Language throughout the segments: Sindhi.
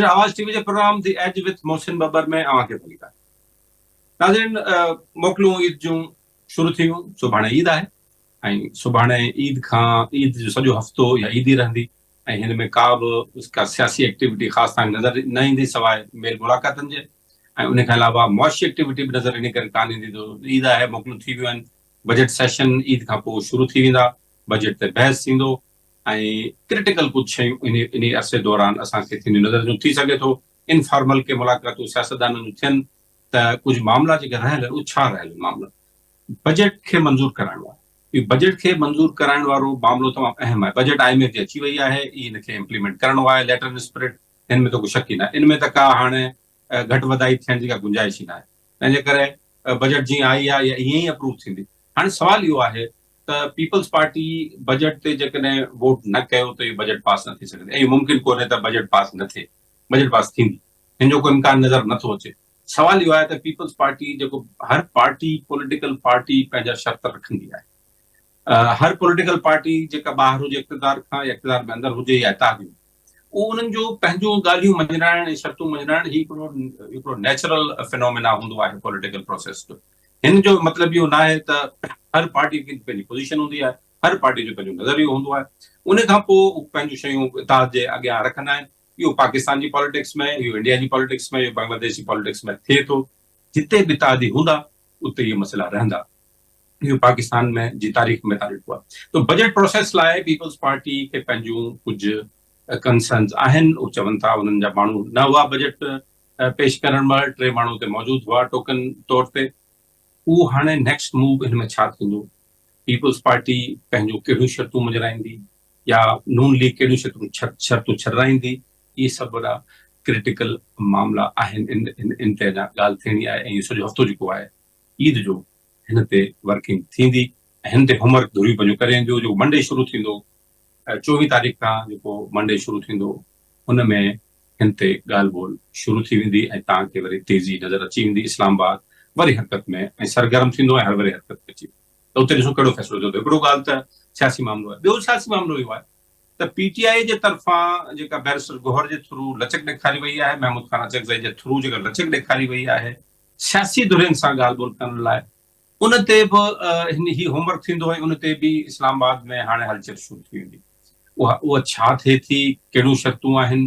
آواز ٽي وي جي programme the edge with Mohsin Babbar ۾ اوهان کي ڀليڪار. ناظرين موڪلون عيد جون شروع ٿي ويون، سڀاڻي عيد آهي ۽ سڀاڻي عيد کان عيد جو سڄو هفتو يا عيد ئي رهندي ۽ هن ۾ ڪا به ڪا سياسي ايڪٽيوٽي خاص تان نظر نه ايندي سواء ميل ملاقاتن جي ۽ ان کان علاوه معاشي ايڪٽيوٽي به نظر ان ڪري ڪانه ايندي ته عيد آهي موڪلون ٿي ويون آهن بجيٽ سيشن عيد کان پوء شروع ٿي ويندا بجيٽ تي بحث ٿيندو ۽ ڪرٽيڪل ڪجهه شيون انهي عرصي دوران اسان کي ٿينديون نظر اچن. ٿي سگهي ٿو انفارمل ڪي ملاقاتون سياستدانن جون ٿين ته ڪجهه معاملا جيڪي رهيل آهن اهي ڇا رهيل آهن معاملا بجيٽ کي منظور ڪرائڻو آهي. اهو بجيٽ کي منظور ڪرائڻ وارو معاملو تمام اهم آهي. بجيٽ I M F جي اچي وئي آهي اي ان کي امپليمينٽ ڪرڻو آهي ليٽر ان اسپرٽ هن ۾ ته ڪو شڪ ئي ناهي ان ۾ ته ڪا هاڻي گهٽ وڌائي ٿيڻ جي ڪا گنجائش ئي ناهي تنهن جي ڪري بجيٽ جيئن آئي آهي اها ائين ئي اپروو ٿيندي. هاڻي سوال اهو آهي ته پيپلز پارٽي بجيٽ تي جيڪڏهن ووٽ نه ڪيو ته اهو بجيٽ پاس نه ٿي سگهندي ۽ اهو ممڪن ڪونهي ته بجيٽ پاس نه ٿئي، بجيٽ پاس ٿيندي هن جو ڪو امڪان نظر نه ٿو اچي. سوال اهو آهي ته پيپلز پارٽي جيڪو هر پارٽي پوليٽيڪل پارٽي پنهنجا شرط رکندي آهي، هر پوليٽيڪل پارٽي جيڪا ٻاهر هجي اقتدار کان يا اقتدار ۾ اندر هجي يا اتحادي هجي اهو انهن جو پنهنجون ڳالهيون مڃرائڻ ۽ شرطون مڃرائڻ هي هڪڙو هڪڙو نيچرل فنومينا هوندو آهي پوليٽيڪل پروسيس جو. هن جو مطلب اهو ناهي ته هر پارٽي کي پنهنجي پوزيشن هوندي آهي، هر پارٽي جو پنهنجو نظريو هوندو آهي، ان کان پوء هو پنهنجون شيون اتحاد جي اڳيان رکندا آهن. اهو پاڪستان جي پاليٽڪس ۾، اهو انڊيا جي پاليٽڪس ۾، اهو بنگلاديش جي پاليٽڪس ۾ ٿئي ٿو. جتي به اتحادي هوندا اتي اهي مسئلا رهندا. اهو پاڪستان ۾ جي تاريخ ۾ تان ڏٺو آهي. ته بجيٽ پروسيس لاء پيپلز پارٽي کي پنهنجون ڪجهه ڪنسرنز آهن، هو چون ٿا انهن جا ماڻهو نه هئا بجيٽ پيش ڪرڻ مهل ٽي ماڻهو اتي موجود هئا ٽوڪن طور تي. اهو هاڻي نيڪسٽ موو ان ۾ ڇا ٿيندو؟ پيپلز پارٽي پنهنجون ڪهڙيون شرطون مڃرائيندي يا نون ليگ ڪهڙيون شرطون شرطون ڇڏرائيندي؟ اهي سڀ وڏا ڪرٽيڪل معاملا آهن ان تي اڃا ڳالهه ٿيڻي آهي ۽ اهو سڄو هفتو جيڪو آهي عيد جو هن تي ورڪنگ ٿيندي ۽ هن تي هوم ورڪ ڌريون پنهنجو ڪري اينديون جيڪو منڊي شروع ٿيندو 24 تاريخ کان جيڪو منڊي شروع ٿيندو ان ۾ هن تي ڳالهه ٻولهه شروع ٿي ويندي ۽ توهان کي وري تيزي نظر اچي ويندي اسلام آباد وري حرڪت ۾ ۽ سرگرم ٿيندو ۽ هر وري حرڪت ۾ اچي ويندو ته اتي ڏسون ڪهڙو فيصلو ٿئي ٿو هڪڙو ڳالهه ته سياسي معاملو آهي ٻيو سياسي معاملو اهو آهي ته پي ٽي آء جي طرفان جيڪا بئريسٽر گوهر جي ٿرو لچڪ ڏيکاري وئي آهي محمود خان اچڪزئي جي ٿرو جيڪا لچڪ ڏيکاري وئي آهي سياسي ڌرين سان ڳالهه ٻولهه ڪرڻ لاء ان تي به هن هي هوم ورڪ ٿيندو ۽ ان تي به اسلام آباد ۾ هاڻي هلچل شروع ٿي ويندي. اها اها ڇا ٿئي ٿي، ڪهڙيون شرطون آهن،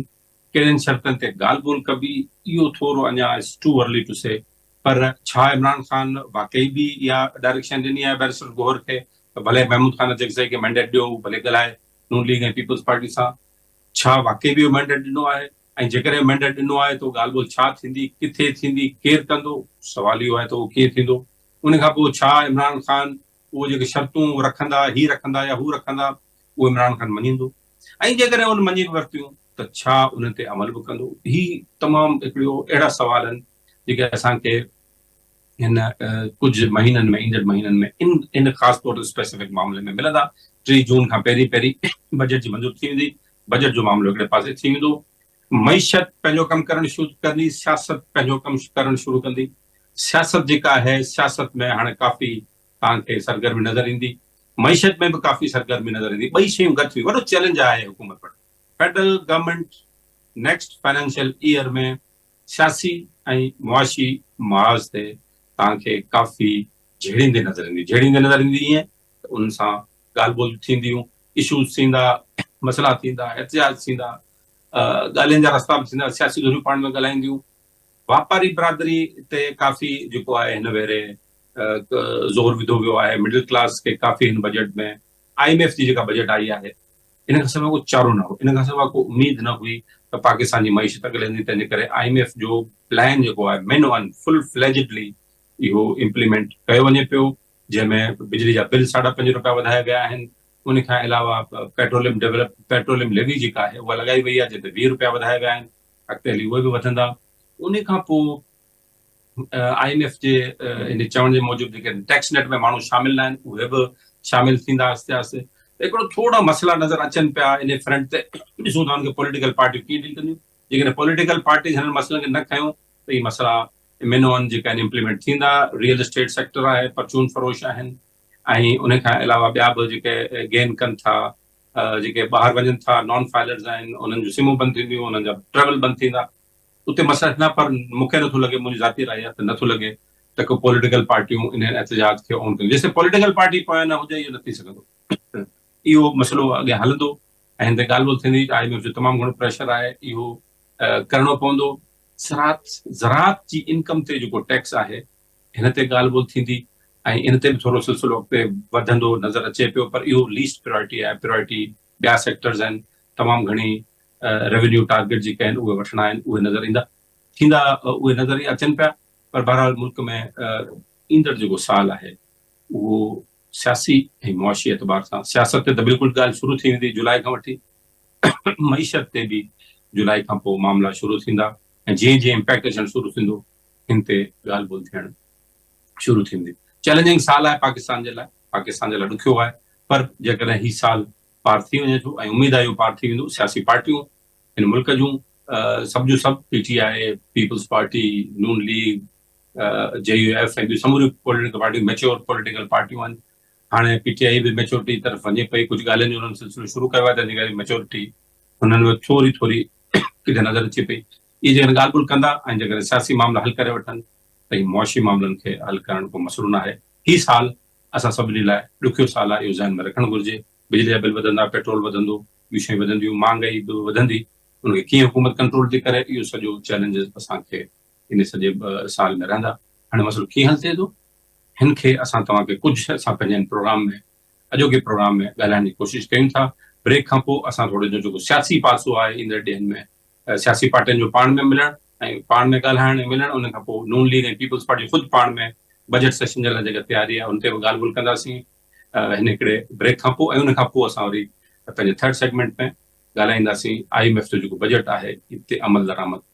ڪهڙين شرطن تي ڳالهه ٻولهه ڪبي، اهو ٿورو اڃا it's too early to say پر ڇا عمران خان واقعي به اها ڊائريڪشن ڏني آهي بئريسٽر گوهر کي ته ڀلي محمود خان اچڪزئي کي مينڊيٽ ڏيو هو ڀلي ڳالهائي نون ليگ ۽ پيپلز پارٽي سان، ڇا واقعي به اهو مينڊيٽ ڏنو آهي؟ ۽ جيڪڏهن مينڊيٽ ڏنو آهي ته ڳالهه ٻولهه ڇا ٿيندي، ڪٿي ٿيندي، ڪير ڪندو، سوال اهو آهي ته اهو ڪيئن ٿيندو؟ ان کان پوء ڇا عمران خان اهو جيڪي شرطون رکندا، هي رکندا يا هو رکندا، اهو عمران خان مڃيندو؟ ۽ جيڪڏهن ان مڃي به ورتيون ته ڇا انهن تي عمل به ڪندو؟ هي تمام هڪڙو اهڙا سوال آهن جيڪي اسان کي هن ڪجهه مهينن ۾ ايندڙ مهينن ۾ ان ان خاص طور تي اسپيسفڪ معاملي ۾ ملندا. 30 جون کان پهرين پهرين بجيٽ جي منظور ٿي ويندي. بجيٽ جو معاملو هڪڙي پاسي ٿي ويندو. معيشت پنهنجو ڪم ڪرڻ شروع ڪندي، سياست پنهنجو ڪم ڪرڻ شروع ڪندي. سياست جيڪا آهي سياست ۾ هاڻي ڪافي توهان کي سرگرمي نظر ايندي. معيشت ۾ به ڪافي سرگرمي نظر ايندي. ٻئي شيون گڏ ٿي ويون. وڏو چئلينج آهي حڪومت وٽ. Federal government next financial year ۾ سياسي ۽ معاشي محاذ تي توهان کي ڪافي جهيڙيندي نظر ايندي. جهيڙيندي نظر ايندي ائين ته انهن سان ڳالهه ٻولهه ٿينديون، اشوز ٿيندا، مسئلا ٿيندا، احتجاج ٿيندا، ڳالهين جا رستا به ٿيندا، سياسي ڌريون پاڻ ۾ ڳالهائينديون. واپاري برادري تي ڪافي جيڪو آهي هن ڀيري زور وڌو ويو آهي، مڊل ڪلاس کي ڪافي هن بجيٽ ۾ I M F جي جيڪا بجيٽ آئي آهي ان کان سواء ڪو چارو نه هو، ان کان سواء ڪو اميد نه هئي ته پاڪستان جي معيشت اڳلي هلندي، تنهن جي ڪري I M F جو پلان جيڪو آهي مين ون فل فليجڊلي اهو امپليمينٽ ڪيو وڃي پيو، جنهن ۾ بجلي جا بل ساڍا پنج روپيا وڌايا ويا آهن، ان کان علاوه پيٽروليم ڊولپ پيٽروليم ليوي جيڪا آهي اها لڳائي وئي آهي جنهن تي 20 روپيا وڌايا ويا آهن، اڳتي هلي اهي به وڌندا، ان کان پوء I M F جي ان چوڻ جي موجب جيڪي ٽيڪس نيٽ ۾ ماڻهو شامل نه آهن اهي به شامل ٿيندا آهستي آهستي ته هڪڙو ٿورا مسئلا نظر اچن پيا ان فرنٽ تي ڏسون ٿا ان کي پوليٽيڪل پارٽيون ڪيئن ڊيل ڪنديون جيڪڏهن پوليٽيڪل پارٽيز هنن مسئلن کي نه کنيو ته اهي مسئلا مينون جيڪا آهن امپليمينٽ ٿيندا ريئل اسٽيٽ سيڪٽر آهي پرچون فروش آهن ۽ ان کان علاوه ٻيا به جيڪي گين ڪن ٿا جيڪي ٻاهر وڃن ٿا نان فائلرز آهن انهن جون سمون بند ٿينديون انهن جا ٽريول بند ٿيندا اتي مسئلا ٿيندا پر مون کي نٿو لڳي منهنجي ذاتي راء آهي ته نٿو لڳي ته ڪو پوليٽيڪل پارٽيون انهن احتجاج کي اون ڪنديون جيستائين پوليٽيڪل پارٽي پويان نه هجي اهو نه ٿي سگهندو اهو مسئلو اڳيان هلندو ۽ هن تي ڳالهه ٻولهه ٿيندي I M F جو تمام گهڻو پريشر آهي اهو ڪرڻو پوندو زراعت زراعت جي انڪم تي جيڪو ٽيڪس آهي هن تي ڳالهه ٻولهه ٿيندي ۽ ان تي به ٿورو سلسلو اڳتي وڌندو نظر اچي پيو پر اهو ليسٽ پرائرٽي آهي پرائرٽي ٻيا سيڪٽرز آهن تمام گهڻي ريونيو ٽارگيٽ جيڪي آهن اهي وٺڻا آهن اهي نظر ايندا ٿيندا اهي نظر ئي اچن پيا پر بهرحال ملڪ ۾ ايندڙ جيڪو سال آهي اهو سياسي ۽ معاشي اعتبار سان سياست تي ته بلڪل ڳالهه شروع ٿي ويندي جولاء کان وٺي معيشت تي به جولاء کان پوء معاملا شروع ٿيندا ۽ جيئن جيئن امپيڪٽ اچڻ شروع ٿيندو ان تي ڳالهه ٻولهه ٿيڻ شروع ٿيندي. چئلينجنگ سال آهي پاڪستان جي لاء، پاڪستان جي لاء ڏکيو آهي پر جيڪڏهن هي سال پار ٿي وڃي ٿو ۽ اميد آهي اهو پار ٿي ويندو، سياسي پارٽيون هن ملڪ جون سڀ جون سڀ P T I, Peoples Party, Noon League, J U F ۽ ٻيون سموريون پوليٽيڪل پارٽيون ميچور پوليٽيڪل پارٽيون آهن. هاڻي پي ٽي آء به ميچورٽي جي طرف وڃي پئي، ڪجهه ڳالهين جو انهن سلسلو شروع ڪيو آهي تنهن جي ڪري ميچورٽي انهن ۾ ٿوري ٿوري ڪٿي نظر اچي پئي. اهي جيڪڏهن ڳالهه ٻولهه ڪندا ۽ جيڪڏهن سياسي معاملا حل ڪري وٺن ته هي معاشي معاملن کي حل ڪرڻ ڪو مسئلو ناهي. هي سال اسان سڀني لاء ڏکيو سال آهي اهو ذهن ۾ رکڻ گهرجي. بجلي جا بل وڌندا، پيٽرول وڌندو، ٻيون شيون وڌنديون، مهانگائي به وڌندي، ان کي ڪيئن حڪومت ڪنٽرول ٿي ڪري اهو سڄو چئلينجز اسان کي ان سڄي سال ۾ رهندا. هاڻي مسئلو ڪيئن حل ٿئي ٿو هن کي اسان توهان کي ڪجهه اسان پنهنجي هن پروگرام ۾ اڄوڪي پروگرام ۾ ڳالهائڻ جي ڪوشش ڪيون ٿا. بريڪ کان پوء اسان ٿورو جيڪو سياسي پاسو آهي ايندڙ ڏينهن ۾ سياسي پارٽين جو پاڻ ۾ ملڻ ۽ پاڻ ۾ ڳالهائڻ ۽ ملڻ ان کان پوء نون ليگ ۽ پيپلز پارٽي خود پاڻ ۾ بجيٽ سيشن جي لاء جيڪا تياري آهي ان تي به ڳالهه ٻولهه ڪنداسين هن هڪڙي بريڪ کان پوء ۽ ان کان پوء اسان وري پنهنجي ٿرڊ سيگمينٽ ۾ ڳالهائينداسين I M F جو جيڪو بجيٽ آهي ان تي عمل درآمد.